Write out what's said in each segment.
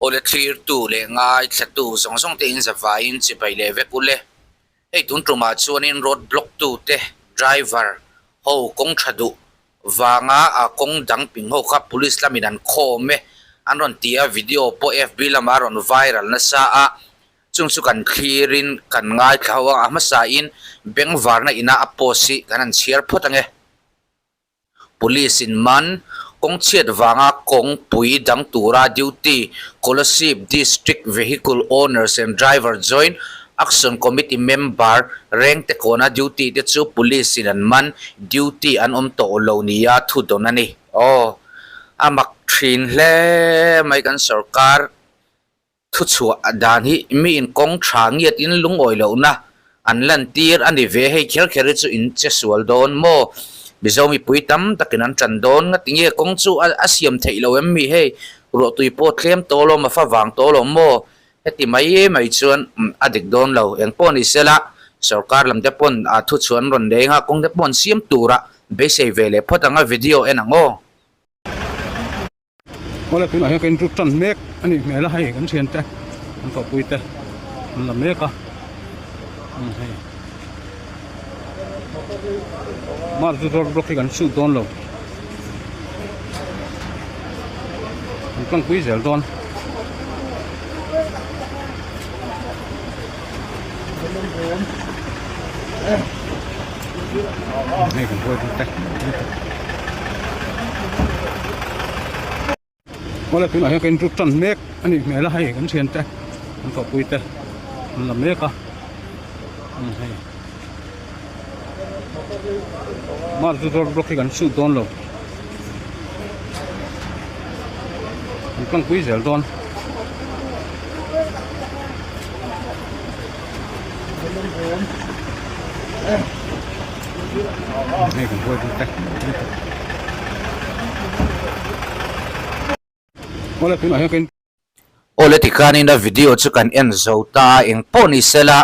Awle thlirtu leh ngaithlatu zawng zawng te in zavaiin chibai leh vek ule. Hei tun tumah chuanin road block tute driver ho kawng tha duh vanga a kawng dang ping ho kha police lamin an khawm e an rawn ti a, video pawh FB lamah a rawn viral nasa a, chung chu kan thlirin kan ngaithla ho a, a hmasain bengvarna ina a post hi kan han chhiar phawt ange. Police in man kawng chhiat vanga kawngpui dang tura duty Kolasib District Vehicle Owners and Driver Joint Action Committee member Rengte kawna duty te chu police in an man duty an awm tawh lo nia thu dawn a ni. Aw a mak thin hle mai kan sorkar Thuchhuah dan hi mi in kawng tha ngiat in lungawi lohna an lantir a ni ve, hei kher kher hi chu in che sual dawn maw? Mizo mipui tam takin an tan dawn nga tinge kawng chu a siam theih lo em mi hei ruahtui pawh tlem tawh lo ma fa vang tawh lo maw? Heti mai mai chuan a dik dawn lo, eng pawh ni sela sorkar lam te pawn thuchhuah an rawn leng a, kawng te pawh an siam tura beisei ve leh phawt ang a video en ang aw. Awle tunah hian ka inru tan mek a nih hmel a hei kan thian te kan tawhpui te an la mek a hei mar chu road block hi kan shoot dawn lo kan tlangpui zel dawn. Hei kan huai deuh te awle tunah hian ka inru tan mek a nih hmel a hei kan thian te kan tawhpui te an la mek a hei mar chu road block hi kan shoot dawn lo kan tlangpui zel dawn. Hei kan huai deuh te awle tunah hian ka in. Awle tikhanin a video chu kan en zo ta a eng pawh ni sela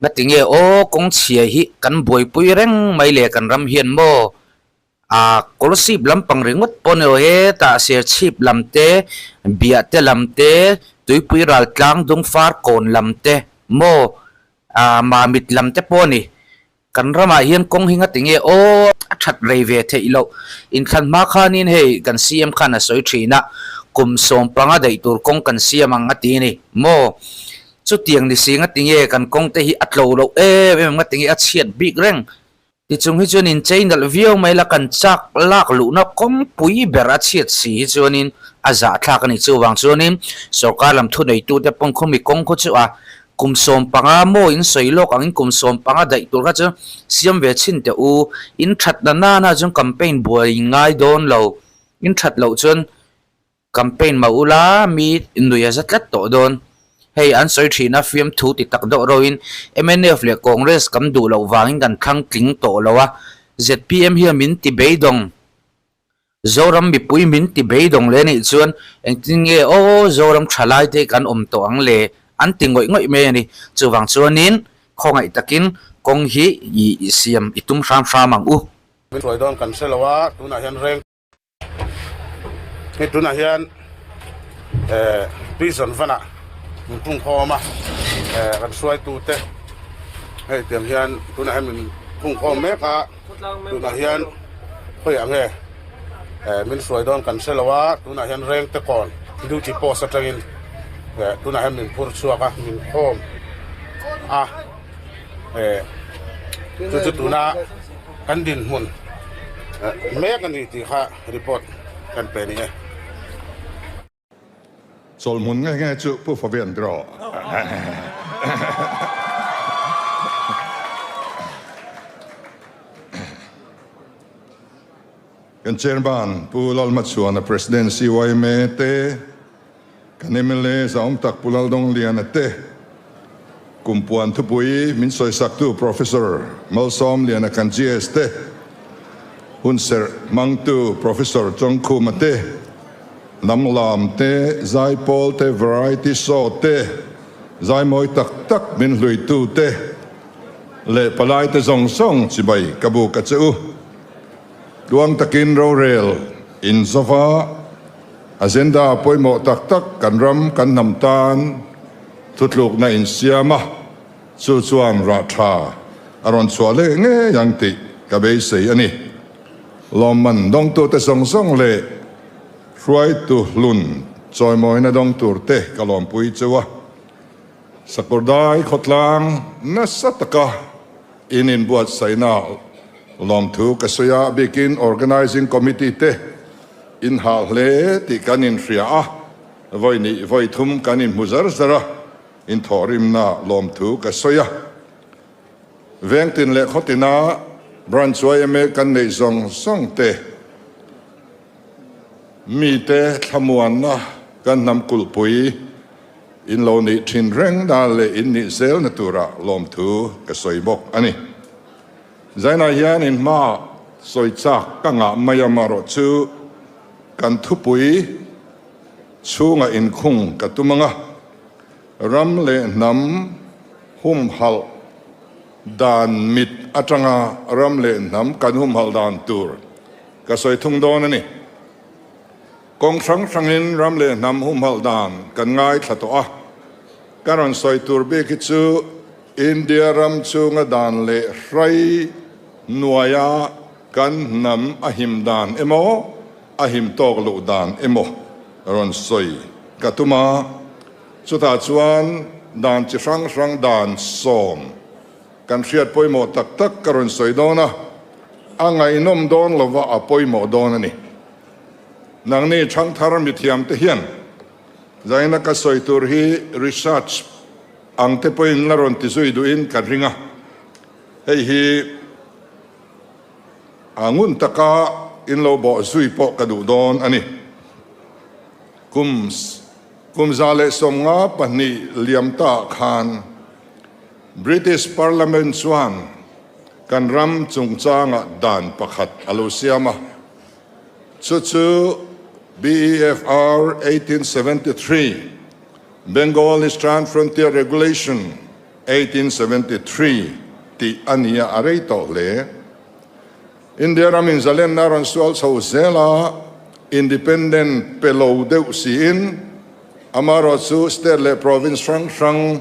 ngatinge aw kawng chhia hi kan buaipui reng mai le kan ram hian maw A Kolasib lampang ringawt pawh ni lo hetah Serchhip lam te, Biahte lam te, Tuipui ral tlang Dungfar kawn lam te maw ah Mamit lam te pawh a ni. Kan ramah hian kawng hi ngati nge aw a that rei ve theih loh. Inthlan hma khanin hei kan CM khan a sawi thin a, kum 15 daih tur kawng kan siam ang a ti a ni maw. Chutiang ni si ngati nge kan kawng te hi a tlo loh em em ngati nge a chhiat bik reng. Tichung hi chuanin chei nalh viau mai la kan chak lak luhna kawngpui ber a chhiat si hi chuanin a zahthlak a ni. Chuvang chuanin sorkar lam thuneitute pawn khawmi kawng khaw chu a kum 15 maw in sawi lawk angin kum 15 daih tur kha chu siam ve chhin teh u. In that na nana chuan campaign buai ngai dawn lo. In that loh chuan Campaign mah ula mi nui a za tlat tawh dawn. Hei an sawi thin a fiamthu ti tak deuh ro in mnf leh Congress kam duh loh vangin kan thlang tling tawh lo a, zpm hian min ti beidawng, Zoram mipui min ti beidawng le nih chuan engtin nge aw Zoram thalai te kan awm tawh ang le an ti ngawih ngawih mai a ni. Chuvang chuanin khawngaih takin kawng hi i siam i tum hram hram ang u. Min hruai dawn kan hre lo a, tunah hian reng. Hei tunah hian eh prison vanah min pung khawm a eh kan hruaitu te hei tiang hian tunah hian min pung khawm mek a tunah hian khawiah nge eh min hruai dawn kan hre lo a tunah hian rengte kawn duty post atangin eh tunah hian min phur chhuak a min khawm a eh chu chu tuna. Kan dinhmun mek a ni tih kha report kan pe ni e. Chawlhmun nge nge chu Pu Fabian Draw. Kan Chairman Pu Lalhmachhuana President CYMA te, Kan mla zahawm tak Pu Laldongliana te, Kumpuan thupui min sawisaktu Professor Malsawmliana kan GS te, hunserh hmangtu Professor Chawngkhuma te, hnam lam te, zaipawl te, variety show te, zaimawi tak tak min hluitu te leh palai te zawng zawng chibai ka buk a che u. Tluang takin rorel in zova. Agenda pawimawh tak tak kan ram kan hnam tan thutlukna insiam a, chu chuan rah tha a rawn chhuah leh ngei ang tih ka beisei a ni. Lawmman dawngtute zawng zawng leh hruaitu hlun chawimawina dawng turte ka lawmpui cheu a. Sakawrdai khawtlang nasa taka in inbuatsaihna lawmthu ka sawi a, bikin Organising Committee te in hah hle tih kan inhria a, vawi nih vawi thum kan inhmu zar zar a, inthawhrimna lawmthu ka sawi a. Vengtin leh khawtina Branch yma kan neih zawng zawng te, mite thlamuanna kan hnam kulhpui, In lo nih thin reng dan leh in nih zelna turah lawmthu ka sawi bawk a ni. Zainah hian in hmaah sawi chak ka ngah mai a, marawh chu kan thupui chhungah inkhung ka tum ang a, ram leh hnam humhalh dan mit atanga ram leh hnam kan humhalh dan tur ka sawi thung dawn a ni. Kawng hrang hrangin ram leh hnam humhalh dan kan ngaithla tawh a, ka rawn sawi tur bik hi chu India ram chunga dan leh hrai hnuaia kan hnam a him dan emaw a him tawk loh dan emaw rawn sawi ka tum a, chutah chuan dan chi hrang hrang dan sawm kan hriat pawimawh tak tak ka rawn sawi dawn a, a ngaihnawm dawn lova a pawimawh dawn a ni. Nangni Thangthar mithiamte hian zaina ka sawi tur hi research ang te pawhin la rawn ti zui duhin ka ring a, hei hi a ngun taka in lo bawh zui pawh ka duh dawn a ni. Kum kum 152 liam ta khan British Parliament chuan kan ram chungchangah dan pakhat a lo siam a. Chu chu BEFR 1873, Bengal Eastern Frontier Regulation 1873 tih a ni a, a rei tawh hle. India ram in zalenna rawn sual chho zel a, independent pe lo deuh siin amarawh chu state leh province hrang hrang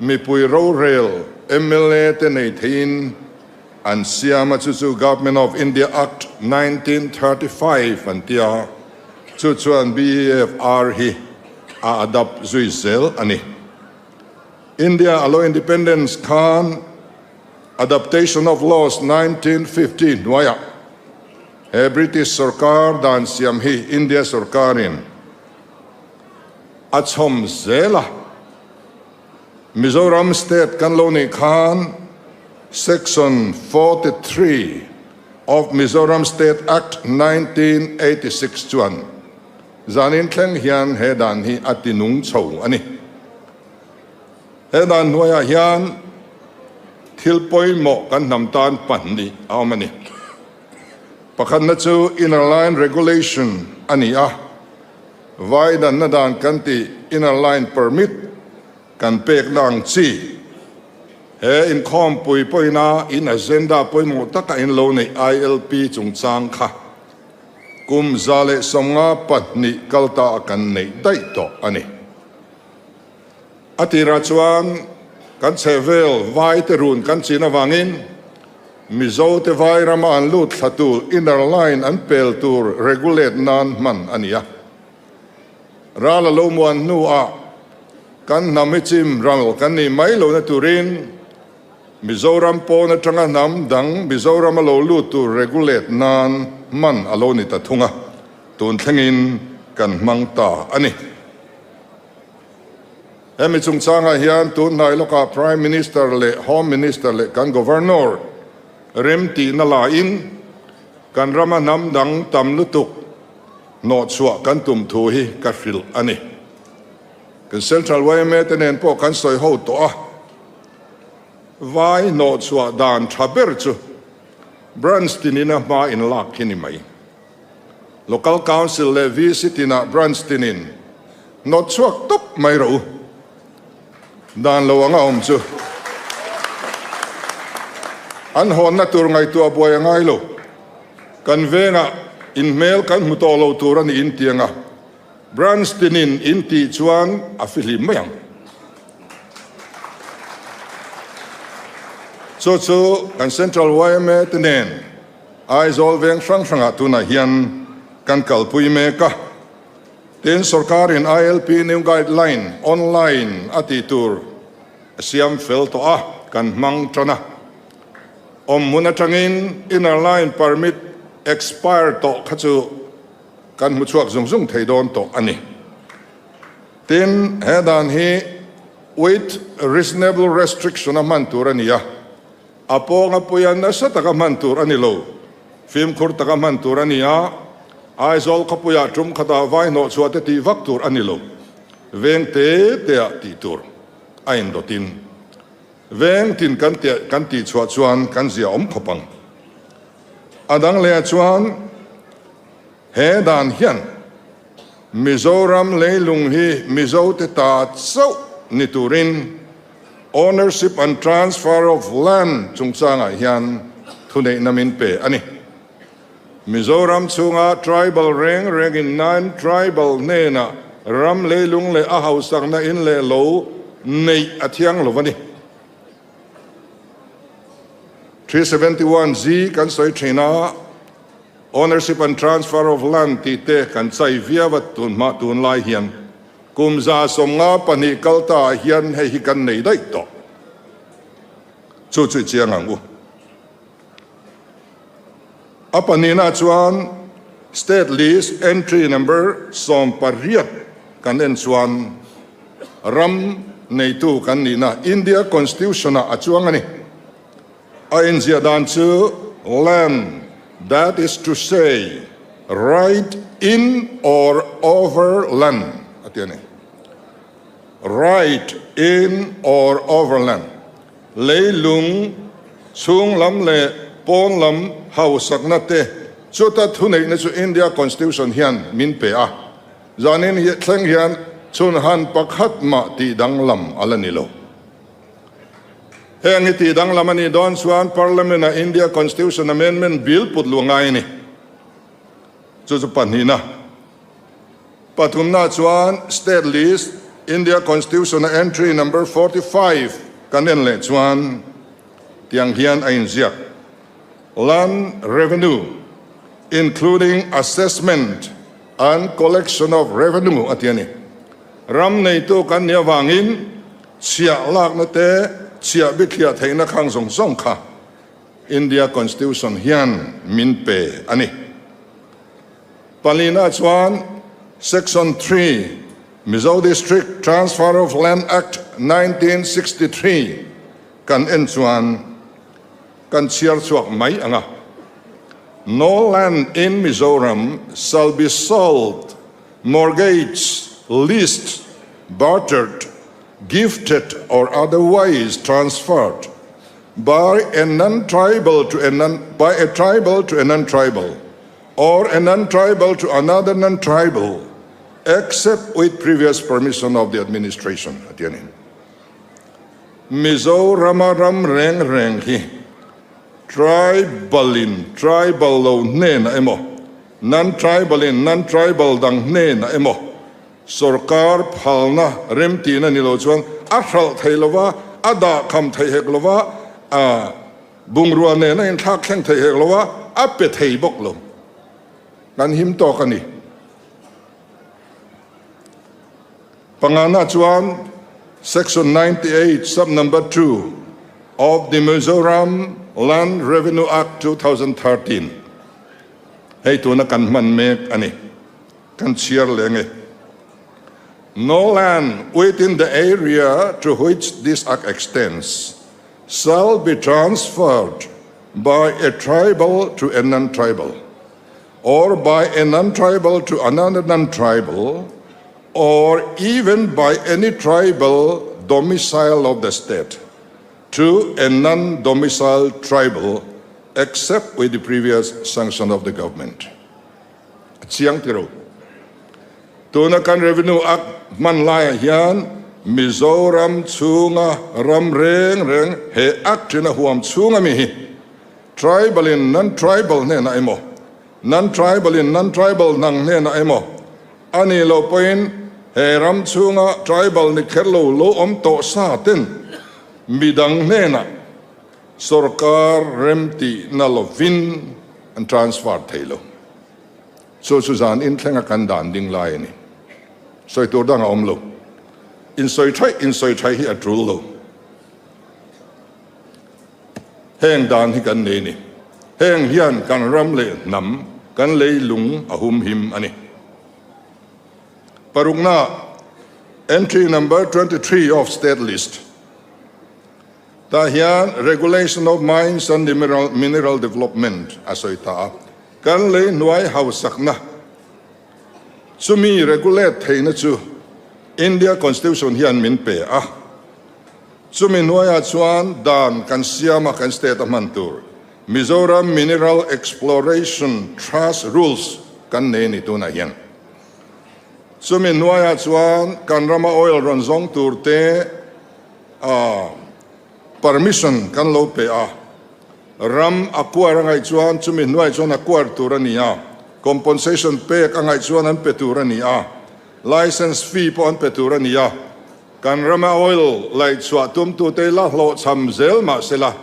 mipui rorel mla te nei theiin An siam a, chu chu Government of India Act 1935 an ti a, chu chuan BEFR hi a adapt zui zel a ni. India a lo independence khan Adaptation of Laws 1950 hnuaiah he British sorkar dan siam hi India sorkarin a chhawm zel a. Mizoram State kan lo nih khan Section 43 of Mizoram State Act 1986 chuan zanin thleng hian he dan hi a ti nung chho a ni. He dan hnuaiah hian thil pawimawh kan hnam tan pahnih a awm a ni. Pakhatna chu Inner Line Regulation a ni a. Vai danna dan kan tih Inner Line Permit kan pekna ang chi. He inkhawmpui pawhina in agenda pawimawh taka in lo neih ILP chungchang kha kum 152 kal ta a kan neih daih tawh a ni. A tirah chuan kan chhehvel vai te run kan chin avangin Mizo te vai rama an lut thla tur inner line an pel tur regulate nan hman a ni a. Ral a lo muan hnuah kan hnam hi chim ral kan nih mai lohna turin Mizoram pawn atanga hnam dang Mizoram a lo lut tur regulate nan hman a lo ni ta thung a, tun thlengin kan hmang ta a ni. Hemi chungchangah hian tun hnai lawkah Prime Minister leh Home Minister leh kan Governor rem tihna laiin kan rama hnam dang tam lutuk hnawhchhuah kan tum thu hi ka hrilh a ni. Kan Central yma te nen pawh kan sawi ho tawh a, vai hnawhchhuah dan tha ber chu Branch tinin a hma inlak hi ni mai. Local Council leh VC tinah Branch tinin hnawt chhuak tawp mai rawh u. Dan lo anga awm chu an hawnna tur ngaihtuah buai a ngai lo. Kan vengah inhmel kan hmu tawh lo tur a niin tiang a. Branch tinin in tih chuan a fihlim mai ang. Chu chu kan Central yma te nen Aizawl veng hrang hrangah tunah hian kan kalpui mek a. Tin, sorkarin ILP new guideline online a tih tur a siam fel tawh a, kan hmang tan a. Awmhmun atangin inner line permit expire tawh kha chu kan hmu chhuak zung zung thei dawn tawh a ni. Tin, he dan hi with reasonable restriction a hman tur a ni a, a pawnga puia nasa taka hman tur a ni lo. Fimkhur taka hman tur a ni a, Aizawl khawpuiah tum khatah vai hnawh chhuah te tih vak tur a ni lo. Veng te teah tih tur a indawtin veng tin kan kan tih chhuah chuan kan zia awm khawp ang. A dang lehah chuan he dan hian Mizoram leilung hi Mizote ta chauh ni turin Ownership and Transfer of Land chungchangah hian thuneihna min pe a ni. Mizoram chhunga tribal reng rengin non-tribal hnenah ram leilung leh a hausakna in leh lo neih a thiang lo a ni. 371G kan sawi thin a, Ownership and Transfer of Land tih te kan chai viau a tunhma tunlai hian kum 152 kal ta ah hian hei hi kan nei daih tawh. Chu chu i chiang ang u. A pahnihna chuan State List Entry Number 18 kan en chuan ram neitu kan nihna India Constitution-ah a chuang a ni. A inziah dan chu Land, that is to say, right in or over land a ti a ni. Right in or over land. Leilung chhung lam leh pawn lam hausakna te chuta thuneihna chu India Constitution hian min pe a, zanin thleng hian chhunhan pakhat mah tih danglam a la ni lo. Heng hi tih danglam a nih dawn chuan Parliament-ah India Constitution Amendment Bill put luh a ngai a ni. Chu chu pahnihna. Pathumna chuan State List, India Constitution-a entry number 45 kan en leh chuan tiang hian a inziak, Land revenue, including assessment and collection of revenue a ti a ni. Ram neitu kan nih avangin chhiah lakna te, chhiah bithliah theihna khang zawng zawng kha India Constitution hian min pe a ni. Palina chuan Section 3, Mizo District Transfer of Land Act 1963 kan en chuan kan chhiar chhuak mai ang a. No land in Mizoram shall be sold, mortgaged, leased, bartered, gifted or otherwise transferred by a non-tribal to a non by a tribal to a non-tribal or a non-tribal to another non-tribal except with previous permission of the administration a ti a ni. Mizorama ram reng reng hi tribal in tribal lo hnenah emaw non-tribal in non-tribal dang hnenah emaw Sorkar phalna remtihna ni lo chuan a hralh thei lo va, a dah kham thei hek lo va, a bungrua nen a inthlak thleng thei hek lo va, a pe thei bawk lo. Kan him tawk a ni. Pangana chuan Section 98 sub number 2 of the Mizoram Land Revenue Act 2013 hei tuna kan hman mek a ni. Kan chhiar leng e. No land within the area to which this act extends shall be transferred by a tribal to a non-tribal or by a non-tribal to another non-tribal or even by any tribal domicile of the state to a non-domicile tribal except with the previous sanction of the government. A chiang ti ro. Tuna kan Revenue Act hman laiah hian Mizoram chhunga ram reng reng he Act in a huam chhung ami hi Tribal in non-tribal hnenah emaw, non-tribal in non-tribal dang hnenah emaw. A nih loh pawhin he ram chhunga tribal ni kher lo lo awm tawh sa ten midang hnenah sorkar remtihna lovin an transfer thei lo. Chu chu zan inthlenga kan dan ding lai a ni. Sawi tur dang a awm lo. Insawi thaih insawi thaih hi a tul lo. Heng dan hi kan nei a ni. Heng hian kan ram leh hnam, kan leilung a humhim a ni. Parukna, Entry number 23 of State List. Tah hian Regulation of Mines and Mineral Development a sawi ta a. Kan lei hnuai hausakna chumi regulate theihna chu India Constitution hian min pe a. Chumi hnuaiah chuan dan kan siam a kan state a hman tur Mizoram Mineral Exploration Trust Rules kan nei a ni tunah hian. Chumi hnuaiah chuan kan rama oil rawn zawng tur te a permission kan lo pe a, ram a kuar a ngaih chuan chumi hnuaiah chuan a kuar tur a ni a, compensation pek a ngaih chuan an pe tur a ni a, license fee pawh an pe tur a ni a. Kan rama oil laihchhuah tumtute la hlawhchham zel mah sela,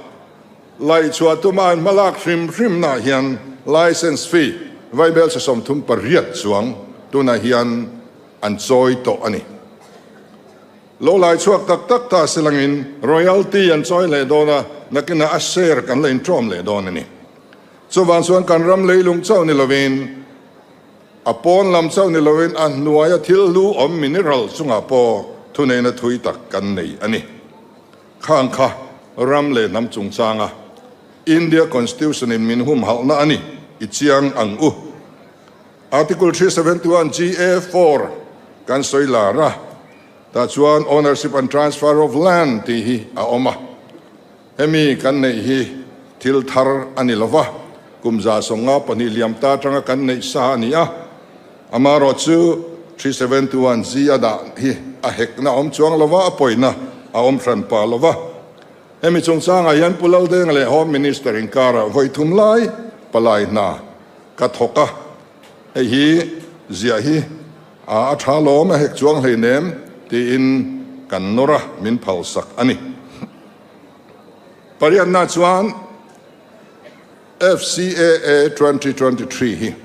laihchhuah tuma an hmalak hrim hrimnaah hian license fee vaibel chhe 38 chuang tunah hian an chawi tawh a ni. Lo laichhuak tak tak ta selangin royalty an chawi leh dawn a, nakinah a share kan la inṭawm leh dawn a ni. Chuvang chuan kan ram leilung chauh ni lovin, A pawn lam chauh ni loin a hnuaia thil hlu awm mineral chungah pawh thuneihna thui tak kan nei a ni. Khang kha ram leh hnam chungchanga India Constitution in min humhalhna a ni i chiang ang u. Article 371 GA 4 kan sawi lar a, tah chuan ownership and transfer of land tih hi a awm a. Hemi kan neih hi thil thar a ni lova, kum 152 liam ta atanga kan neih sa a ni a, amaherawh chu 371 G a dah hi a hekna a awm chuang lova, a pawina a awm hran pah lova. Hemi chungchangah hian Pu Laldenga leh Home Minister inkarah vawi thum lai palai hna ka thawk a, hei hi ziah hi a tha lawm a hek chuang hleinem tiin kan nawr a, min phalsak a ni. Pariatna chuan FCAA 2023 hi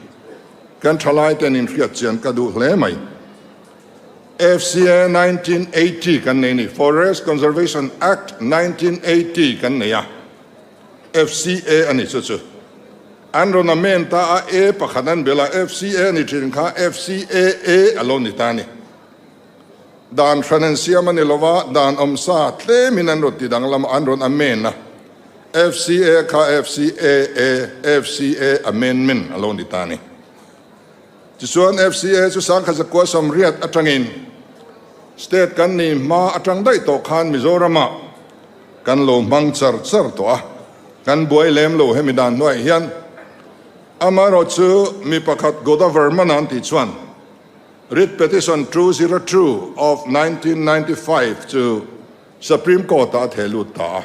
kan thalai ten inhriat chian ka duh hle mai. FCA 1980 kan nei ni, Forest Conservation Act 1980 kan nei a, FCA a ni chu chu. An rawn amend ta a, A pakhat an belh a, FCA a ni thin kha FCAA a lo ni ta a ni. Dan hran an siam a ni lova, dan awmsa tlemin an rawn ti danglam a, an rawn amend a. FCA kha FCAA, FCA Amendment a lo ni ta a ni. Tichuan FCA chu Sangkhazakua Samriat atangin State kan nih hma atang daih tawh khan Mizoramah kan lo hmang char char tawh a, kan buai lem lo hemi dan hnuaiah hian. Amaherawhchu mi pakhat Godavarman an tih chuan, Writ Petition 202 of 1995 chu Supreme Court-ah a theh lut ta a.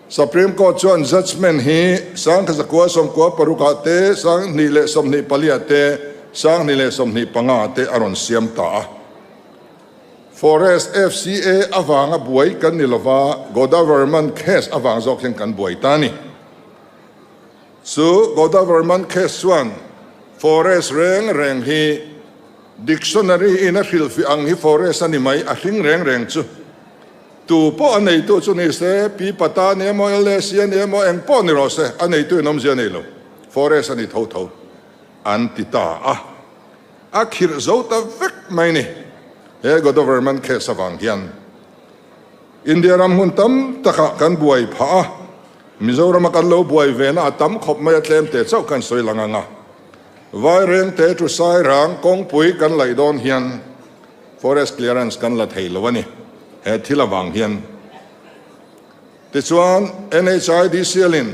Supreme Court chuan judgement hi 1996 te, 2024 te, 2025 te a rawn siam ta a. Forest FCA avanga buai kan ni lova, Godavarman case avang zawk hian kan buai ta a ni. Chu Godavarman case chuan forest reng reng hi dictionary in a hrilhfiah ang hi forest a ni mai, a hring reng reng chu tu pawh a neitu chu ni se, Pi Pata ni emaw, LAC a ni emaw, eng pawh ni rawh se, a neitu in awmzia a nei lo, forest a ni tho tho an ti ta a, a khirh zo ta vek mai ni he Godavarman case avang hian. India ram hmun tam takah kan buai phah a, Mizorama kan lo buai ve na a tam khawp mai a tlem te chauh kan sawi lang ang a. Vairengte chu Sairang kawngpui kan laih dawn hian forest clearance kan la thei lo a ni he thil avang hian. Tichuan NHIDCL in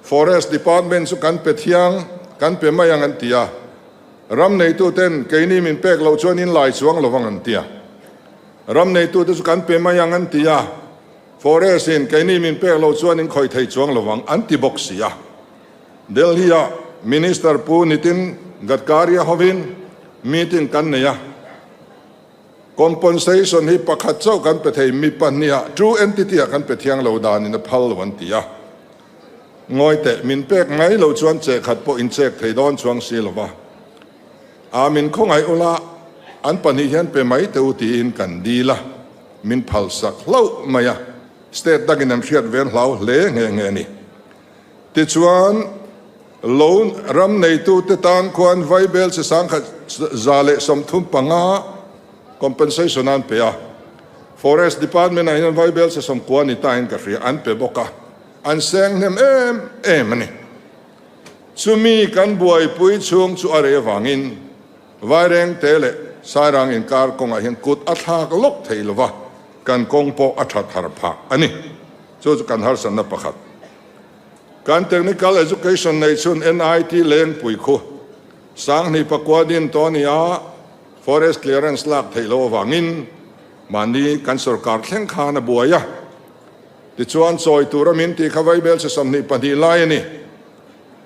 Forest Department chu kan pe thiang kan pe mai ang an ti a, ram neitu ten keini min pek loh chuan in lai chuang lovang an ti a, ram neitu te chu kan pe mai ang an ti a, Forest in keini min pek loh chuan in khawih thei chuang lovang an ti bawk si a. Delhi-ah Minister Pu Nitin Gadkari-a hovin. Meeting kan nei a, compensation hi pakhat chauh kan pe thei, mi pahniha two entity ah kan pe thiang lo danin a phal lo an ti a. Ngawi teh, min pek mai lo chuan che khat pawh in chek thei dawn chuang si lo va. A min khawngaih ula, an pahnih hian pe mai teh u tiin kan dil a, min phalsak hlauh mai a, state dangin an hriat ven hlau hle nghe nghe a ni. Tichuan, loan ram neitute tan khuan Vaibel chi sangkhat 135 compensation an pe a, Forest Department ah hian Vaibel chi 90 ni tain ka hria an pe bawk a, an seng hnem em em a ni. Chumi kan buaipui chhung chu a rei avangin Vairengte leh Sairang inkar kawngah hian kut a thlak lawk thei lova, kan kawng pawh a that har phah a ni. Chu chu kan harsatna pakhat. Kan Technical Education nei chhun NIT Lengpui khu Sanghnih pakua din tawh a ni a, Forest Clearance lak theih loh avangin mahni kan sorkar thleng khan a buai a. Tichuan chawi tura min tih kha Vaibel chi 22 lai a ni.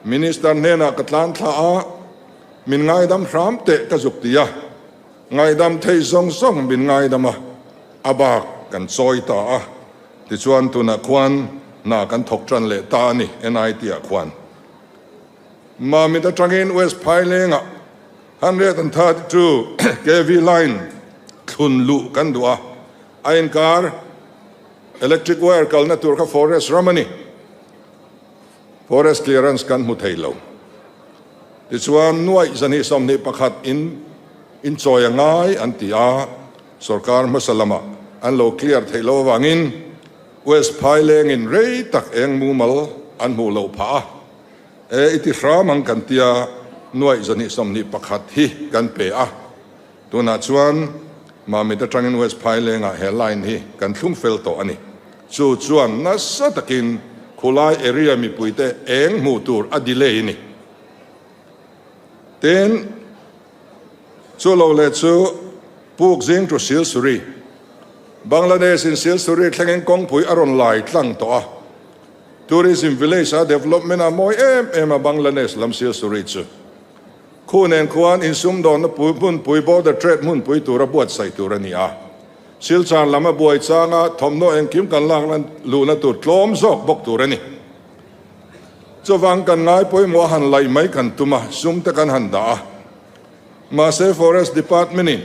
Minister hnenah ka tlan thla a, min ngaidam hram teh ka zuk ti a, ngaidam thei zawng zawng min ngaidam a, a bak kan chawi ta a. Tichuan tunah khuan hna kan thawk tan leh ta a ni NIT ah khuan. Mamit atangin West Phailengah 132 kv line thlun luh kan duh a, a inkar electric wire kalna tur kha forest ram a ni. Forest clearance kan hmu thei lo. Tichuan nuaih 221 in inchawi a ngai an ti a. Sorkar hmasa lamah an lo clear theih loh avangin West Phailengin rei tak eng mumal an hmuh loh phah a, e i ti hram ang kan tia nuaih 221 hi kan pe a, tunah chuan Mamit atangin West Phailengah he line hi kan thlung fel tawh a ni. Chu chuan nasa takin khulai area mipuite eng hmuh tur a delay a ni. Tin, Chu lo leh chu Puk zing to Silsuri, Bangladesh in Silsuri thlengin kawngpui a rawn lai tlang tawh a. Tourism village a development a mawi em em a Bangladesh lam Silsuri chu. Khu nen khuan insumdawnna hmunpui border trade hmunpui tura buatsaih tur a ni a. Silchar lam a buai changa thawmhnaw engkim kan lak luhna tur tlawm zawk bawk tur a ni. Chuvang kan ngai pawimawh a han laih mai kan tum a, sum te kan han dah a. Mahse Forest Department in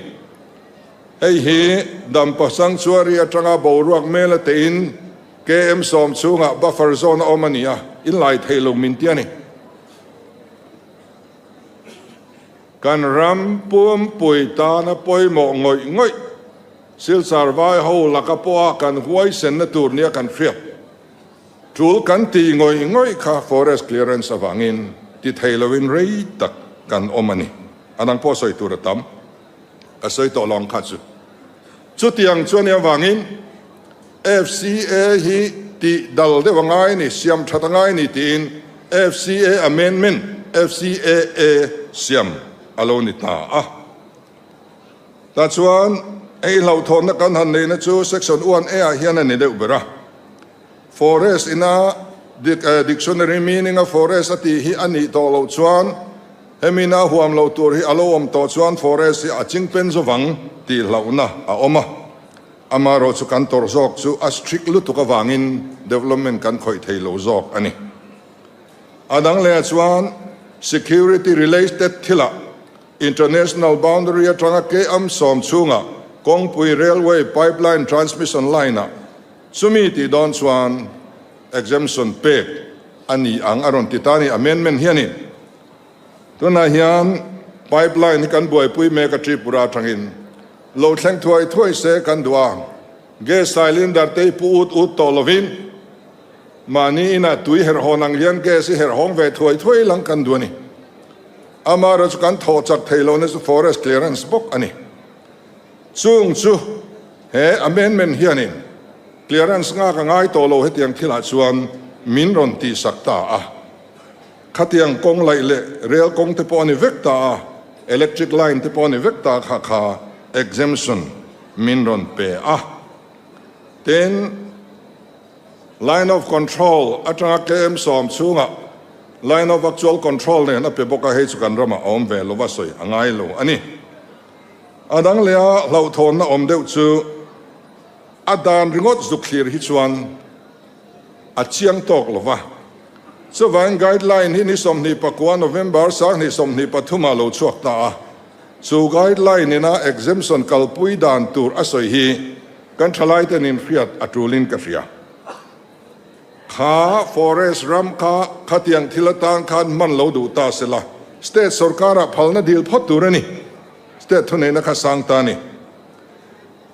hei hi Dampa Sanctuary atanga boruak mel a tein KM 10 chhungah buffer zone a awm a ni a, in lai thei lo min ti a ni. Kan ram pumpui tana pawimawh ngawih ngawih Silchar vai ho laka pawha kan huaisenna tur nia kan hriat. Tul kan tih ngawih ngawih kha forest clearance avangin ti thei loin rei tak kan awm a ni. A dang pawh sawi tur a tam. Ka sawi tawh lo ang kha chu. Chutiang chuan i avangin FCA hi tih dal deuh a ngai a ni, siam that a ngai a ni tiin FCA amendment, FCAA, siam a lo ni ta a. Tah chuan hei hlauhthawnna kan han neihna chu section 1A ah hian a ni deuh ber a. Forest ina dictionary meaning a forest a tih hi a nih tawh loh chuan hemi na huam loh tur hi a lo awm tawh chuan forest hi a chingpen zawvang tih hlauhna a awm a. Amaherawh chu kan tawrh zawk chu a strict lutuk avangin development kan khawih thei lo zawk a ni. A dang lehah chuan security related thilah International boundary atanga KM 10 chhunga kawngpui railway pipeline transmission line-ah chumi tih dawn chuan exemption pek a ni ang a rawn ti ta a ni. Amendment hianin tunah hian pipeline hi kan buaipui mek a Tripura atangin lo thleng thuai thuai se kan duh a, gas cylinder te hi pu ut ut tawh lovin mahni inah tui herhawn ang hian gas hi herhawng ve thuai thuai lang kan duh a ni. Amaherawhchu kan thawh chak thei lohna chu forest clearance bawk a ni. Chung chu he amendment hianin clearance nghak a ngai tawh lo hetiang thilah chuan min rawn tihsak ta a. Khatiang kawng laih leh rail kawng te pawh a ni vek ta a, electric line te pawh a ni vek ta kha kha exemption min rawn pe a. Tin. Line of Control atanga KM 10 chhungah Line of Actual Control nen a pe bawk a, hei chu kan ramah a awm ve lova sawi a ngai lo a ni. A dang leh a hlauhthawnna awm deuh chu a dan ringawt zuk thlir hi chuan a chiang tawk lo va. Chuvangin guideline hi ni 29 November 2023 ah lo chhuak ta a. Chu guideline ina exemption kalpui dan tur a sawi hi kan thalaiten inhriat a tulin ka hria. Kha forest ram kha khatiang thil atan khan hman lo duh ta se la, state sorkarah phalna dil phawt tur a ni. State thuneihna kha sang ta a ni.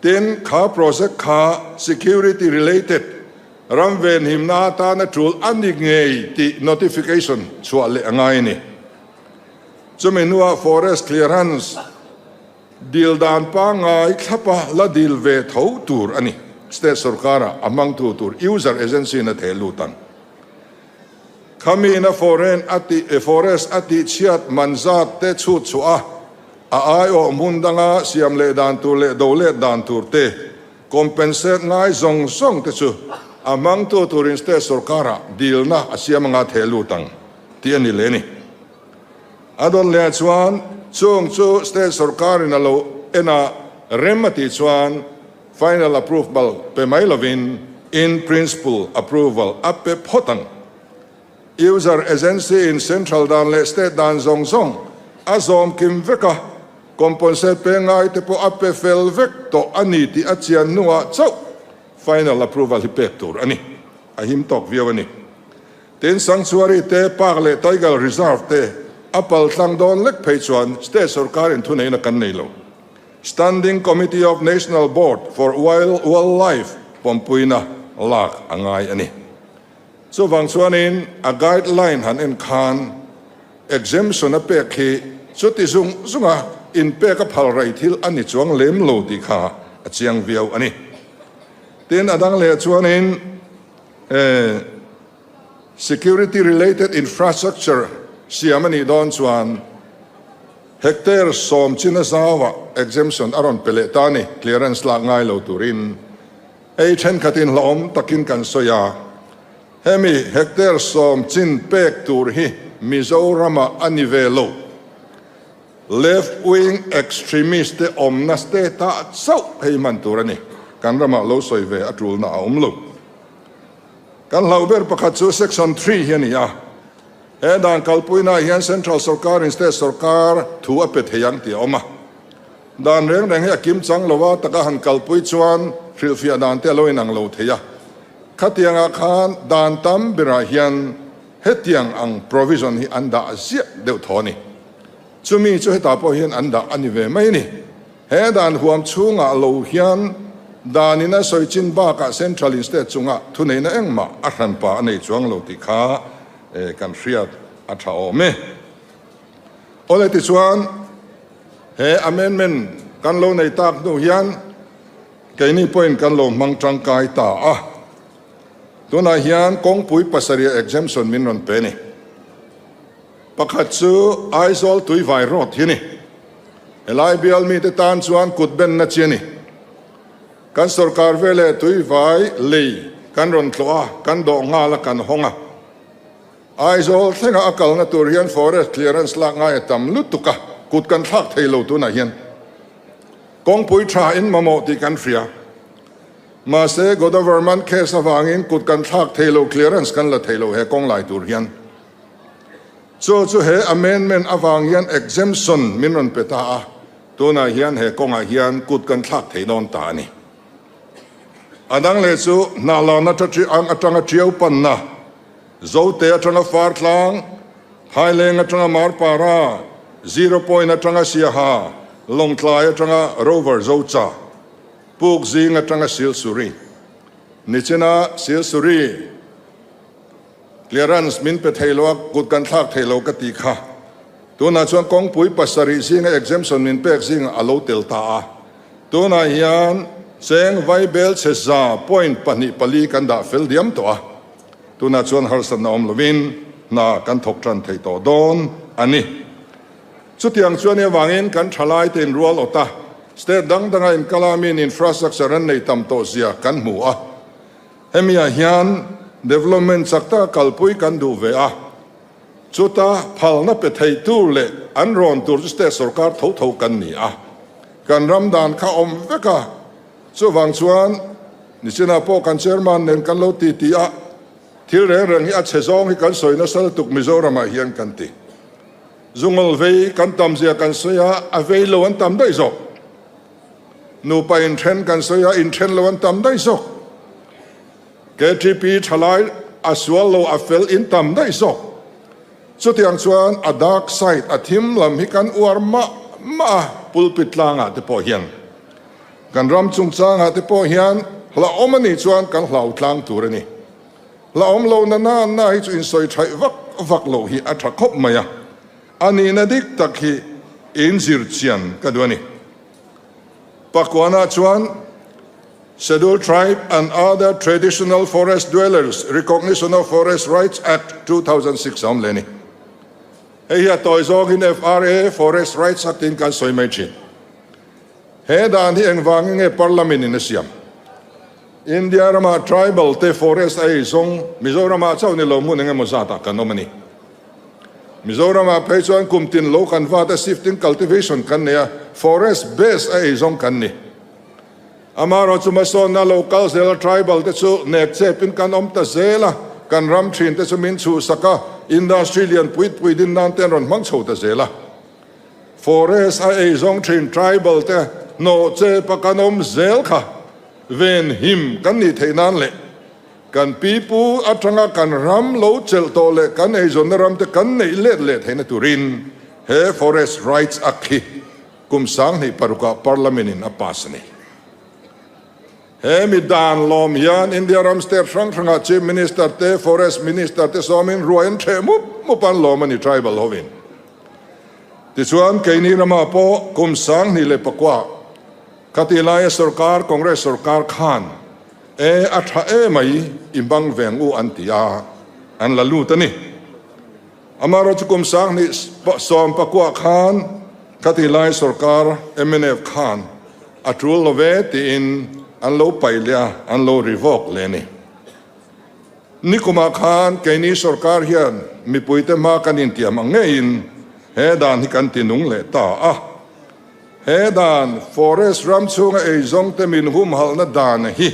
Tin, kha project kha security related ram venhimna atana tul a ni ngei tih notification chhuah leh a ngai a ni. Chumi hnuah forest clearance Dil dan pangngai thlapa la dil ve tho tur a ni. State sorkara a hmangtu tur user agency in a theh lut ang. Khamiin a foreign a tih forest a tih chhiat man zat te chhut chhuah a, a aiawh hmun danga siam leh dan tur leh do let dan tur te compensate ngai zawng zawng te chu a hmangtu turin state sorkara dilna a siam anga theh lut ang tih a ni leh a ni. A dawn leh chuan chung chu state sorkarin a lo en a, rem a tih chuan final approval pe mai lovin in principle approval a pe phawt ang. User agency in central dan leh state dan zawng zawng a zawm kim vek a, compensate pe ngai te pawh a pe fel vek tawh a ni tih a chian hnuah chauh final approval hi pek tur a ni. A him tawk viau a ni. Tin, Sanctuary te, Park leh Tiger Reserve te a pal tlang dawn lek phei chuan State sorkarin thuneihna kan nei lo. Standing Committee of National Board for Wildlife pawmpuina lak a ngai a ni. Chuvang chuanin a guideline han en khan exemption a pek hi chuti zung zunga inpek a phal rei thil a ni chuang lem lo tih kha a chiang viau a ni. Tin, a dang leh chuanin Security related infrastructure siam a nih dawn chuan hectare sawm chin a zauah exemption a rawn pe leh ta a ni, clearance lak ngai lo turin. Hei thenkhatin hlauhawm takin kan sawi a, hemi hectare sawm chin pek tur hi Mizoramah a ni ve lo. Left wing extremist te awmna state ah chauh phei hman tur a ni. Kan ramah lo sawi ve a tulna a awm lo. Kan hlauh ber pakhat chu Section 3 hi a ni a. He dan kalpuinaah hian Central sorkar in State sorkar thu a pe thei ang tih a awm a. Dan reng reng hi a kim chang lo a, taka han kalpui chuan hrilhfiah dan te a lo inang lo thei a. Khatiangah khan dan tam berah hian hetiang ang provision hi an dah ziah deuh thaw a ni. Chumi chu hetah pawh hian an dah a ni ve mai a ni. He dan huam chhungah lo hian dan in a sawi chin bakah Central in State chungah thuneihna engmah a hranpa a nei chuang lo tih kha kan hriat a tha awm e. Awle tichuan he amendment kan lo nei tak hnu hian keini pawhin kan lo hmang tangkai ta a. Tunah hian kawngpui pasarih exemption min rawn pe a ni. Pakhat chu Aizawl Tuivai Road hi a ni. Helai bial mite tan chuan kut benna chi a ni. Kan sorkar veleh Tuivai lei kan rawn tlawh a, kan dawh nghal a, kan hawng a. Aizawl thlenga a kalna tur hian forest clearance lak ngai a tam lutuk a, kut kan thlak thei lo tunah hian. Kawngpui tha in mamawh tih kan hria. Mahse Godavarman case avangin kut kan thlak thei lo, clearance kan la thei lo he kawng lai tur hian. Chu chu he amendment avang hian exemption min rawn pe ta a, tunah hian he kawngah hian kut kan thlak thei dawn ta a ni. A dang leh chu Hnahlan atang atanga Tiau panna, Zote atanga Fartlang, Phaileng atanga Marpara, Zero Point atanga Siaha, Lawngtlai atanga Rover Zocha, Pukzing atanga Silsuri, Nichina Silsuri, Clearance min pe thei lo a, kut kan thlak thei lo ka ti kha. Tunah chuan kawngpui pasarih zinga exemption min pek zingah a lo tel ta a. Tunah hian cheng vaibel chhe za point pahnih pali kan dah fel diam tawh a. Tunah chuan harsatna awm lovin hna kan thawk tan thei tawh dawn a ni. Chutiang chuan i avangin kan thalai te inrual awt a, state dang danga inkala miin infrastructure an nei tam tawh zia kan hmu a. Hemiah hian development chak taka kalpui kan duh ve a, chuta phalna pe theitu leh an rawn tur chu state sorkar tho tho kan ni a. Kan ram dan kha awm vek a, chuvang chuan nichinah pawh kan chairman nen kan lo ti ti a, thil reng reng hi a chhe zawng hi kan sawi nasa lutuk Mizoramah hian kan ti. Zungawl vei kan tam zia kan sawi a, a vei lo an tam daih zawk. Nupa inthen kan sawi a, inthen lo an tam daih zawk. KTP thalai a sual lo a fel in tam daih zawk. Chutiang chuan a dark side a thim lam hi kan uar mah mah a, pulpit tlangah te pawh hian kan ram chungchangah te pawh hian hlauhawm a nih chuan kan hlau tlang tur a ni. Hlauhawm lo na na na hi chu insawi thaih vak vak loh hi a tha khawp mai a, a nihna dik tak hi inzir chian ka duh a ni. Pakuana chuan. Scheduled Tribe and Other Traditional Forest Dwellers Recognition of Forest Rights Act, 2006 a awm leh a ni. Hei hi a tawi zawngin FRA, Forest Rights Act tiin kan sawi mai thin. He dan hi engvangin nge Parliament in a siam? India rama tribal te forest a ei zawng Mizoramah chauh ni lo hmun engemaw zatah kan awm a ni. Mizoramah phei chuan kum tin lo kan vat a shifting cultivation kan nei a, forest base a ei zawng kan ni. Amaherawh chu hmasawnna lo kal zel a, tribal te chu nek chepin kan awm ta zel a, kan ram thin te chu min chhuhsak a, industry lian pui pui din nan te an rawn hmang chho ta zel a. Forest a ei zawng thin tribal te hnawh chepa kan awm zel kha ven him kan nih theih nan leh kan pipu atanga kan ram lo chelh tawh leh kan eizawnna ram te kan neih let leh theihna turin he Forest Rights Act hi Kum 2006ah Parliament in a pass a ni. He mi dan lawm hian India ram state hrang hrangah Chief Minister te, Forest Minister te sawmin ruai an ṭheh mup mup an lawm a ni tribal hovin. Tichuan keini ramah pawh kum 2009 khati laia sorkar Congress sorkar khan e a ṭha e mai i hmang veng u an ti a, an la lut a ni. Amaherawhchu kum 2019 khan khati lai sorkar mnf khan a tul lo ve tiin an lo paih leh a, an lo revoke leh a ni. Nikumah khan keini sorkar hian mipuite hma kan intiam ang ngeiin he dan hi kan ti nung leh ta a. He dan forest ram chhunga eizawngte min humhalhna dan hi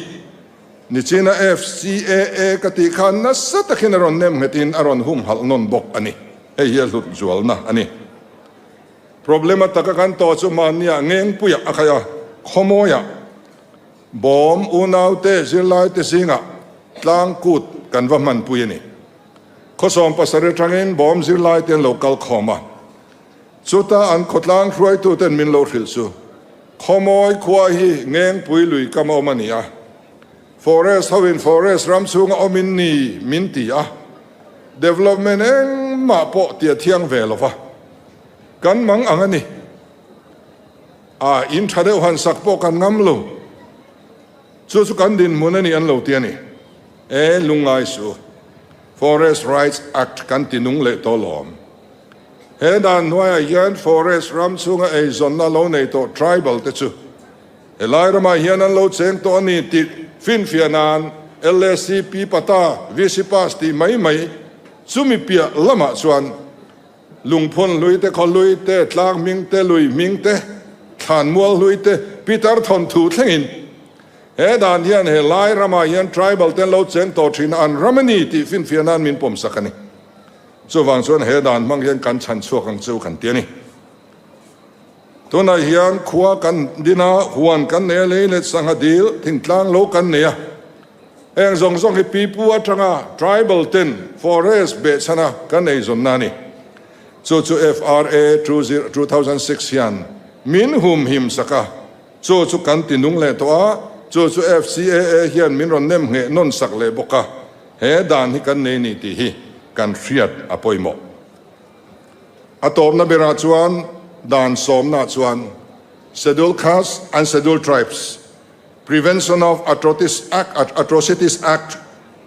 Nichina FCAA ka tih khan nasa takin a rawn nem nghetin a rawn humhalh nawn bawk a ni. Hei hi a hlut zualna a ni. Problem a taka kan tawh chu mahniah ngengpuiah a khai a, khawmawiah bawm unaute zirlaite zingah tlang kut kan va hmanpui a ni. Khawsawm pasarih atangin bawm zirlaite an lo kal khawm a. Chuta an khawtlang hruaituten min lo hrilh chu, Khawmawi khua hi Ngengpui lui kam a awm a ni a, Forest hoin forest ram chhunga awmin ni min ti a, development engmah pawh ti a thiang ve lo va, kan mang ang a ni. A, in tha deuh han sak pawh kan ngam lo. Chu chu kan dinhmun a ni an lo ti a ni. E, lungngai su. Forest Rights Act kan ti nung leh tawh lawm. He dan hnuaiah hian forest ram chhunga eizawnna lo nei tawh tribal te chu helai ramah hian an lo cheng tawh a ni tih finfiah nan LACP pata VC pass tih mai mai chumi piah lamah chuan lungphun hlui te, khaw hlui te, tlang hming te, lui hming te, thlanmual hlui te, Peter thawnthu thlengin he dan hian helai ramah hian tribal te an lo cheng tawh thin a, an ram a ni tih finfiah nan min pawmsak a ni. Chuvang chuan he dan hmang hian kan chhan chhuak ang chu kan ti a ni. Tunah hian khua kan din a, huan kan nei a, lei leh sangha dil, thingtlang lo kan nei a. Heng zawng zawng hi pipu atanga tribal ten forest behchhana kan eizawnna a ni. Chu chu FRA 2006 hian min humhim sak a, chu chu kan ti nung leh tawh a, chu chu FCAA hian min rawn nem ngheh nawn sak leh bawk a. He dan hi kan nei ni tih hi kan hriat a pawimawh. A tawpna berah chuan dan sawmna chuan Scheduled Castes and Scheduled Tribes, Prevention of Atrocities Act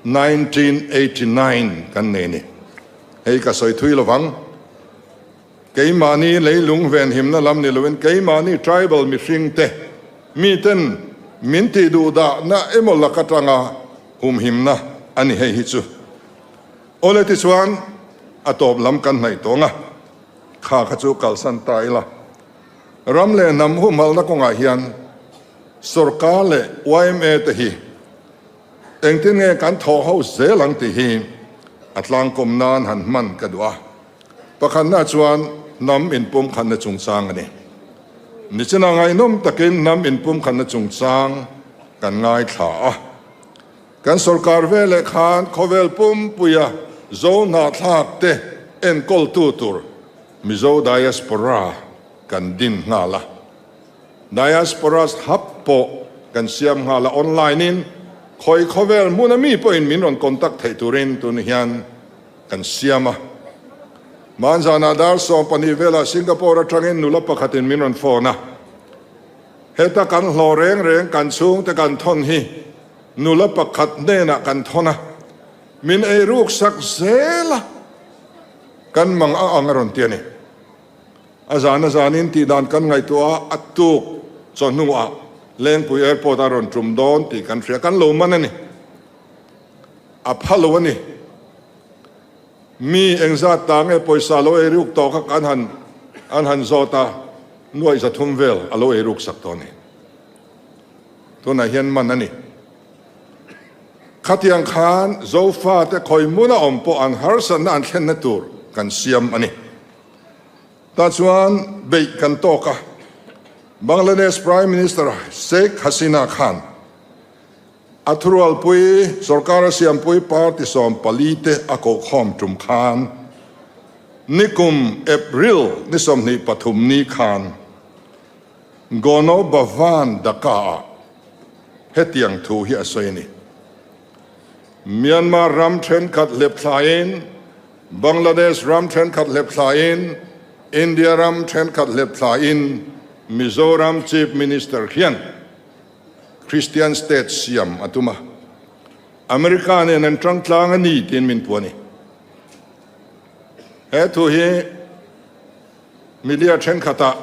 1989 kan nei ni. Hei ka sawi thui lovang. Keimahni leilung venhimna lam ni loin keimahni tribal mihringte miten min tih duhdahna emaw lak atanga humhimna a ni hei hi chu. Awle tichuan a tawp lam kan hnaih tawng a, kha kha chu kalsan ta ila. Ram leh hnam humhalhna kawngah hian sorkar leh yma te hi engtin nge kan thawh ho zel ang tih hi a tlangkawm nan han hman ka duh a. Pakhatna chuan hnam inpumkhatna chungchang a ni. Nichina ngaihnawm takin hnam inpumkhatna chungchang kan ngaithla a. Kan sorkar veleh khan khawvel pumpuia Zo hnahthlak te enkawltu tur Mizo Diaspora kan din nghal a. Diasporas Hub pawh kan siam nghal a, online in khawi khawvel hmuna mi pawhin min rawn contact theih turin tun hian kan siam a. Hmanzanah dar 12 velah Singapore atangin nula pakhatin min rawn phone a. Heta kan hlawh reng reng kan chhungte kan thawn hi nula pakhat hnenah kan thawn a, min ei ruk sak zel a, kan mang a ang a rawn ti a ni. A zan a zanin tih dan kan ngaihtuah a, a tuk chawhnuah Lengpui Airport a rawn tum dawn tih kan hria, kan lo man a ni. A pha lo a ni. Mi engzat ta nge pawisa lo ei ruk tawh kha kan han an han zawt a, nuaih 300 vel a lo ei ruk sak tawh a ni. Tunah hian man a ni. Khatiang khan Zofate khawi hmuna awm pawh an harsatna an thlenna tur kan siam a ni. Tah chuan beih kan tawk a, Bangladesh Prime Minister Sheikh Hasina khan a thurualpui sorkar a siampui party 14 te a kohkhawm tum khan nikum April ni 23 ni khan Gono Bhavan Dhaka-ah hetiang thu hi a sawi a ni. Myanmar ram thenkhat hlep thlaiin, Bangladesh ram thenkhat hlep thlaiin, India ram thenkhat hlep thlaiin Mizoram Chief Minister hian Christian state siam a tum a, America nen an tang tlang a ni tiin min puan a ni. He thu hi media thenkhatah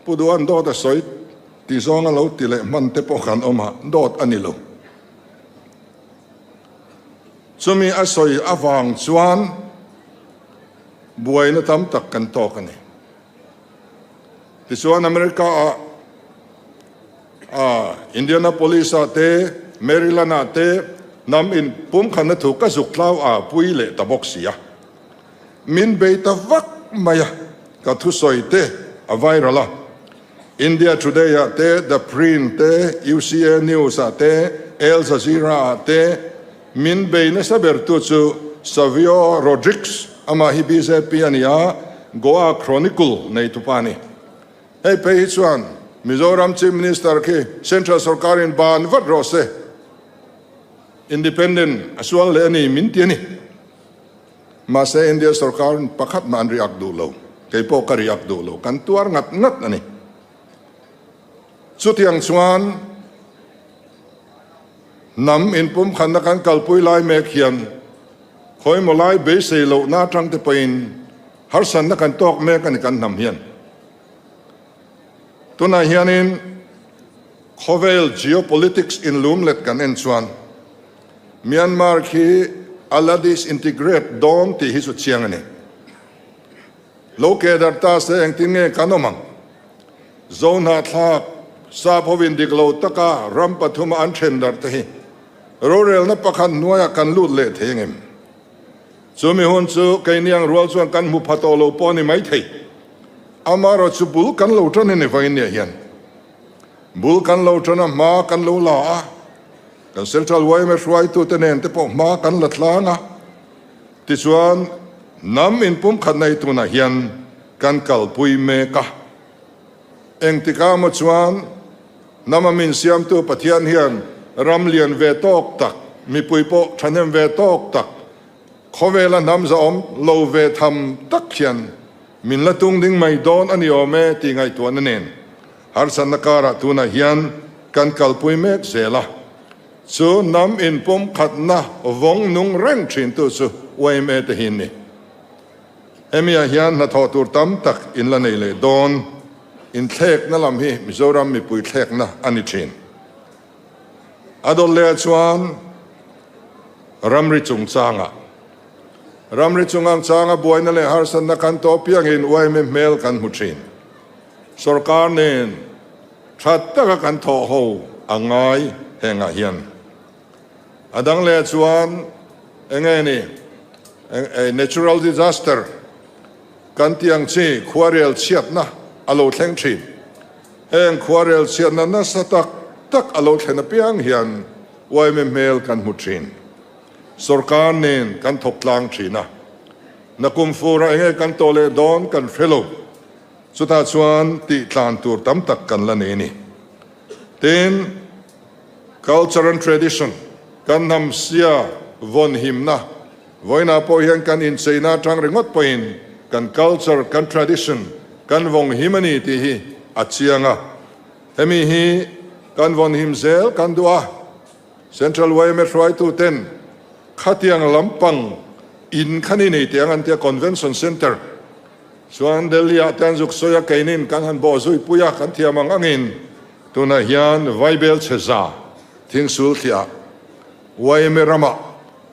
Pu Duhan dawt a sawi ti zawnga lo ti leh hman te pawh kan awm a, dawt a ni lo. Chumi a sawi avang chuan buaina tam tak kan tawk a ni. Tichuan America ah ah Indianapolis ah te Maryland ah te hnam in pumkhatna thu ka zuk tlau a pui leh ta bawk si a. Min bei ta vak mai a, ka thusawi te a viral a. India Today ah te, The Print te, UCA News ah te, Al Jazeera ah te min bei nasa ber tu chu Savio Rodrigues, amah hi bjp a ni a, Goa Chronicle neitupa a ni. Hei phei hi chuan Mizoram Chief Minister khi Central sorkarin ban vat rawh se, Independent a sual leh a ni min ti a ni. Mahse India sorkar pakhat mah an riak duh lo, kei pawh ka riak duh lo, kan tuar ngat ngat a ni. Chutiang chuan hnam inpumkhatna kan kalpui lai mek hian khawimaw lai beisei lohna atang te pawhin harsatna kan tawk mek a ni kan hnam hian. Tunah hianin khawvel geopolitics inlumlet kan en chuan Myanmar khi a la disintegrate dawn tih hi chu chiang a ni. Lo ke darh ta se engtin nge kan awm ang? Zo hnahthlak, sap hovin dik lo taka ram pathuma an then darh te hi rorelna pakhat hnuaiah kan lut leh thei angem? Chumi hun chu keini ang rual chuan kan hmu pha tawh lo pawh a ni maithei. Amaherawh chu bul kan lo tan a ni vangin nia hian bul kan lo tan a, hma kan lo la a, Kan Central yma hruaitute nen te pawh hma kan la tlang a, tichuan hnam inpumkhat nei tunah hian kan kalpui mek a. Engtikah maw chuan hnam a min siamtu Pathian hian ram lian ve tawk tak, mipui pawh thahnem ve tawk tak, khawvela hnam zahawm lo ve tham tak hian min la tung ding mai dawn a ni awm e tih ngaihtuahna nen Harsatna karah tunah hian kan kalpui mek zel a, chu hnam inpumkhatna vawng nung reng thintu chu yma te hi an ni. Hemiah hian hnathawh tur tam tak in la nei leh dawn, inthlekna lam hi Mizoram mipui thlekna a ni thin. A dawt leh chuan ramri chungchangah ramri chungangchanga buaina leh harsatna kan tawh piangin yma hmel kan hmu thin. Sorkar nen tha taka kan thawh ho a ngai hengah hian. A dang leh chuan enge ni natural disaster kan tih ang chi khuarel chhiatna a lo thleng thin. Heng khuarel chhiatna nasa tak tak a lo thlen apiang hian yma hmel kan hmu thin. Sorkar nen kan thawk tlang thin a. Nakum furah enge kan tawh leh dawn kan hre lo. Chutah chuan tih tlan tur tam tak kan la nei a ni. Tin, culture and tradition, kan hnam sia vawn himna, vawiinah pawh hian kan incheina atang ringawt pawhin kan culture, kan tradition kan vawng him a ni tih hi a chiang a. Hemi hi kan vawn him zel kan duh a. Central yma hruaitu ten khatiang lampang in kha ni nei teh ang an tia Convention Centre Chuan Delhi ah te an zuk sawi a, keinin kan han bawh zui pui a, kan thiam ang angin tunah hian Vaibel chhe za thingsul thliah yma ramah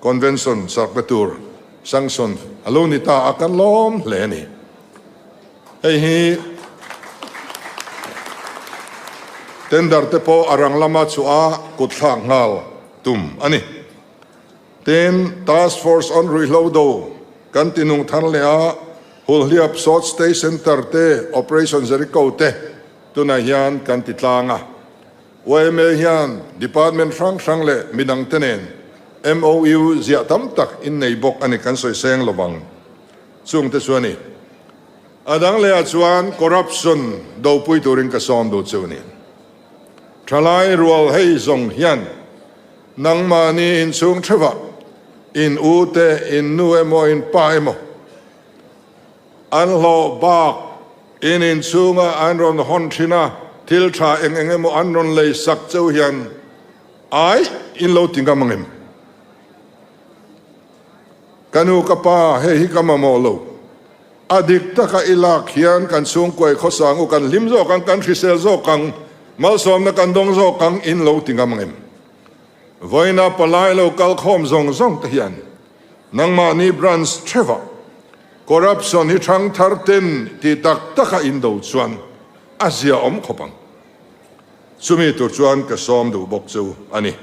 Convention sarhna tur sanction a lo ni ta a, kan lawm hle a ni. Hei hi tender te pawh a rang lama chhuah a kut thlak nghal tum a ni. Tin, Task Force on Ruihhlo Do kan ti nung thar leh a, Hulhliap Short Stay Centre te, Operation Jericho te tunah hian kan ti tlang a. Yma hian Department hrang hrang leh midang te nen MOU ziah tam tak in nei bawk a ni kan sawi seng lovang chung te chu a ni. A dang leh ah chuan corruption dopui turin ka sawm duh chu a ni. Thalai rual hei zawng hian Nangmahni inchhung theuhah in u te, in nu emaw, in pa emaw an hlawh bak in inchhunga an rawn hawn thin a, thil tha eng eng emaw an rawn lei sak cheu hian ai in lo ti ngam ang em? Ka nu ka pa hei hi ka mamawh lo. A dik taka i lak hian kan chhungkuai khawsang u, kan hlim zawk ang, kan hrisel zawk ang, malsawmna kan dawng zawk ang in lo ti ngam ang em? Vawiina palai lo kal khawm zawng zawng te hian nangmahni branch theuhah corruption hi thang thar ten ti tak taka in do chuan a zia awm khawp ang. Chumi tur chuan ka sawm duh bawk chu a ni.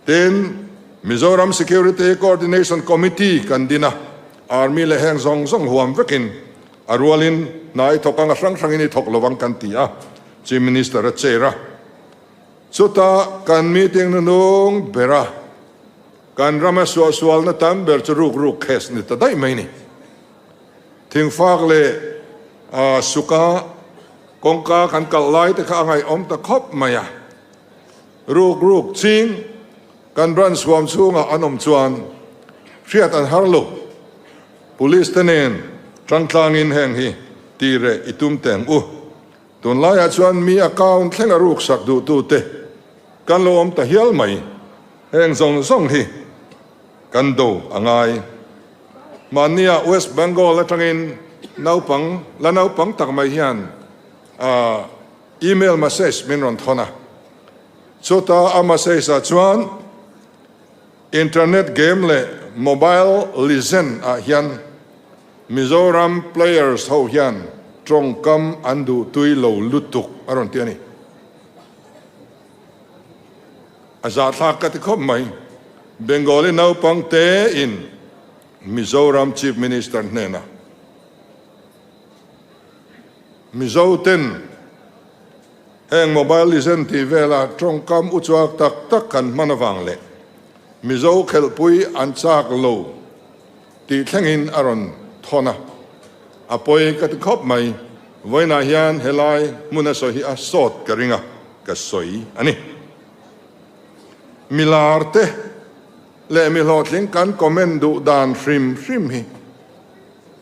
Tin, Mizoram Security Coordination Committee kan din a, Army leh heng zawng zawng huam vekin a rualin hna i thawk ang a hrang hrangin i thawk lovang kan ti a, Chief Minister a chair a. Chuta kan meeting hnunung bera kan rama suahsualna tam ber chu ruk ruk case ni ta daih mai ni. Thingfak leh suka kawngka kan kalh lai te kha a ngaihawm ta khawp mai a. Ruk ruk ching kan branch huam chhungah an awm chuan hriat an har lo. Police te nen tangtlangin heng hi ti reh i tum teng u. Tunlaiah chuan mi account thlenga ruk sak duhtute kan lo awm ta hial mai. Heng zawng zawng hi kan do a ngai. Mahnia West Bengal atangin naupang la naupang tak mai hian Email message min rawn thawn a, chuta a message ah chuan internet game leh mobile legend ah hian Mizoram players ho hian tawngkam an duh tui lo lutuk a rawn ti a ni. A zahthlak ka ti khawp mai. Bengali naupang te in Mizoram Chief Minister hnenah Mizo ten heng mobile legend tih vela tawngkam uchuak tak tak kan hman avang leh Mizo khelhpui an chak lo tih thlengin a rawn thawn a, a pawi ka ti khawp mai. Vawiinah hian helai hmuna sawi hi a sawt ka ring a, ka sawi a ni. Milar te leh mi hlawhtling kan comment duh dan hrim hrim hi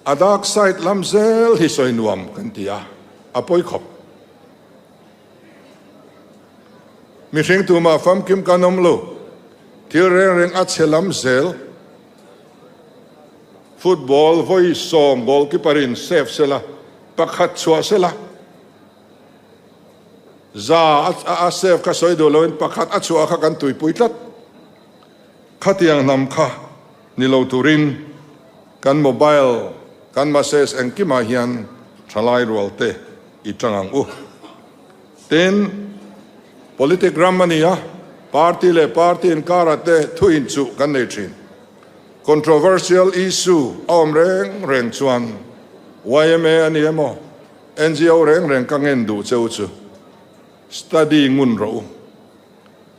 A dark side lam zel hi sawi nuam kan ti a, a pawi khawp. Mihring tumah famkim kan awm lo, thil reng reng a chhe lam zel. Football vawi sawm goalkeeper in save sela, pakhat chhuah sela, za a save kha sawi duh loin pakhat a chhuah kha kan tuipui tlat. Khatiang hnam kha ni lo turin kan mobile, kan message engkimah hian thalai rual te i tang ang u. Tin, politic ram a ni a, party leh party inkarah te thu inchuh kan nei thin. Controversial issue a awm reng reng chuan yma a ni emaw, NGO reng reng ka ngen duh cheu chu study ngun rawh u.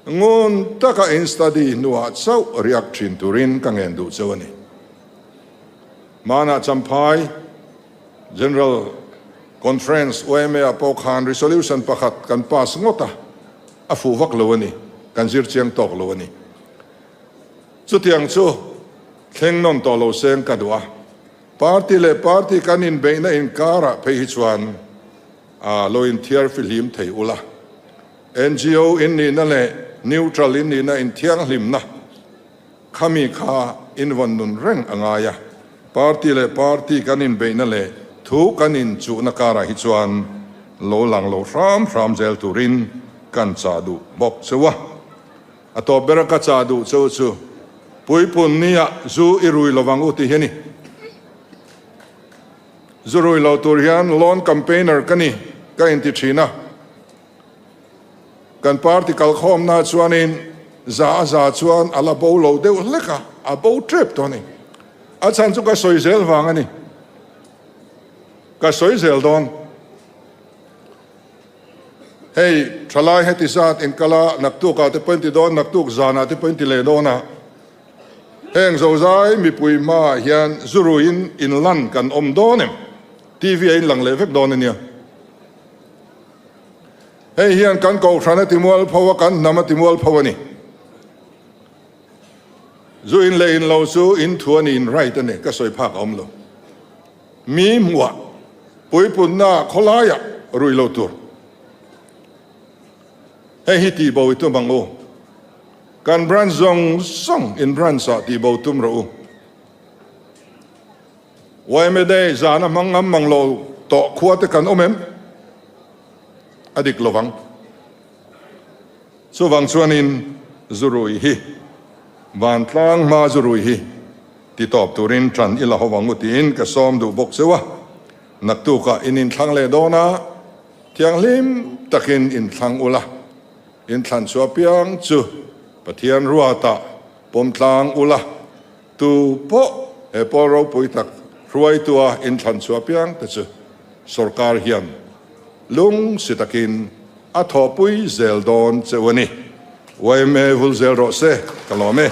Ngun taka in study hnuah chauh riak thin turin ka ngen duh cheu a ni. Hmanah Champhai General Conference yma ah pawh khan resolution pakhat kan pass ngawt a, a fuh vak lo a ni, kan zir chiang tawk lo a ni. Chutiang chu thleng nawn tawh lo seng ka duh a, party leh party kan inbeihna inkarah phei hi chuan a lo inthiar fihlim thei ula. NGO in nihna leh neutral in nihna inthianghlimna khami kha invawn nun reng a ngai a, party leh party kan inbeihna leh thu kan inchuhna karah hi chuan lo lang lo hram hram zel turin kan chah duh bawk cheu a. A tawp bera ka chah duh cheu chu puipun nia zu i rui lovang u tih hi a ni. Zu rui lo tur hian loan campaigner ka ni ka inti thin a. Kan party kalkhawmna chuanin za a za chuan a la bo lo deuh hlek a, a bo tep tawh a ni. A chhan chu ka sawi zel vang a ni. Ka sawi zel dawn. Hei, thalai heti zat inkal a, naktuk ah te pawh inti dawn, naktuk zan ah te pawh inti leh dawn a. Heng zozai mipui hmaah hian zuruiin inlan kan awm dawn em? TV a inlang leh vek dawn a nia. Hei hian kan kohhran a timual pho a, kan hnam a timual pho a ni. Zu in leh in lo chu in thu a ni, in right a ni, ka sawi phak a awm lo. Mi hmuah, puipunna khawlaiah rui lo tur. Hei hi tihbo i tum ang u. Kan branch zawng zawng in branch ah tihbo tum rawh u. Yma Day zana hmang ngam mang lo tawh khua te kan awm em? A dik lovang. Chuvang chuanin zurui hi vantlang hma zurui hi ti tawp turin ṭan i la ho ang u tiin ka sawm duh bawk cheu a. Naktukah in inthlang leh dawn a, thianghlim takin inthlang ula, inthlan chhuah piang chu Pathian ruatah pawm tlang ula, tu pawh he pawl ropui tak hruaitua inthlan chhuah piang te chu sorkar hian lungsi takin a thawhpui zel dawn cheu a ni. Yma vul zel rawh se, ka lawm e.